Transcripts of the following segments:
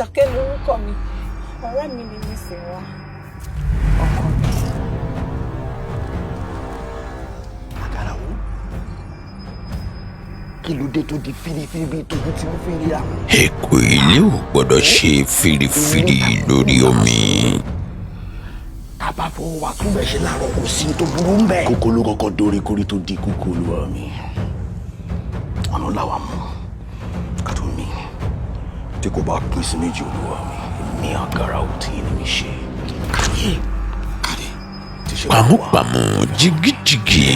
Àṣàkẹ́ lorúkọ mi, ọ̀rẹ́ mi ni Miss Wá. Ọkọ mi. Àgàràwọ̀, kí ló dé tó di fírífírí bíi tójú tí mo fi ń ríra? Èkó ilé ò gbọ́dọ̀ ṣe fìrìfìrì lórí omi. Tá a bá fọwọ́ wa tún bẹ̀ ṣe láàárọ̀, kò sí tó burú ń bẹ̀. Kókó ló kọ́kọ́ dórí kórí tó di kúkú, olúwa mi. Ọ̀nà làwa mú ká tó mí tí kò bá pín sí méjì, olúwa mi. Èmi Àgàràwọ̀ tí ní mi ṣe. Pàmùpàmù jìgìjìgì,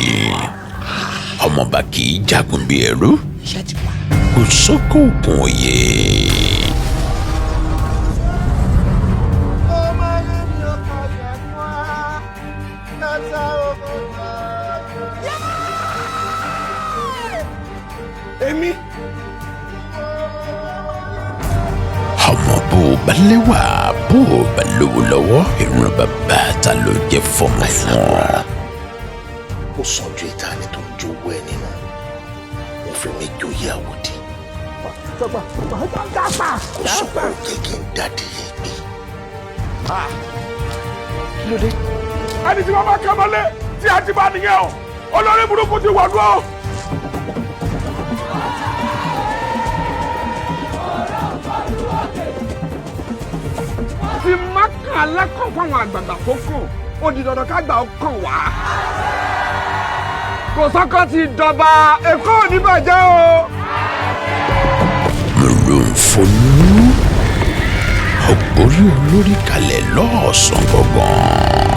ọmọọba kì í jagun bí ẹrú. Iṣẹ́ ti wà. Kò sóko òkun òye. Èmi. Ọmọ bó o bá lẹ́wà, bó o bá lówó lọ́wọ́, ìran bàbá ta ló jẹ́ fọmọ fún ọ. Ó sàn ju ìta ni tó ń jowó ẹ nínú mo fi mi joyè àwòdì. Kò sọ pé ó jẹ́ kí n dádì yìí gbé. Kí ló dé? Ẹni tí wọ́n bá kẹ́ mọ́lé tí a ti bá nìyẹn o, olórí burúkú ti wọ̀lú o. Ti má kàn alákàn fáwọn àgbààgbà tó kàn, ó di dandan ká gbà ó kàn wá. Kò sọ́kàn ti dọba Èkó ò ní bàjẹ́ o. Mòròǹfòlú ògbórí olórí kalẹ̀ lọ́ọ̀sán gangan.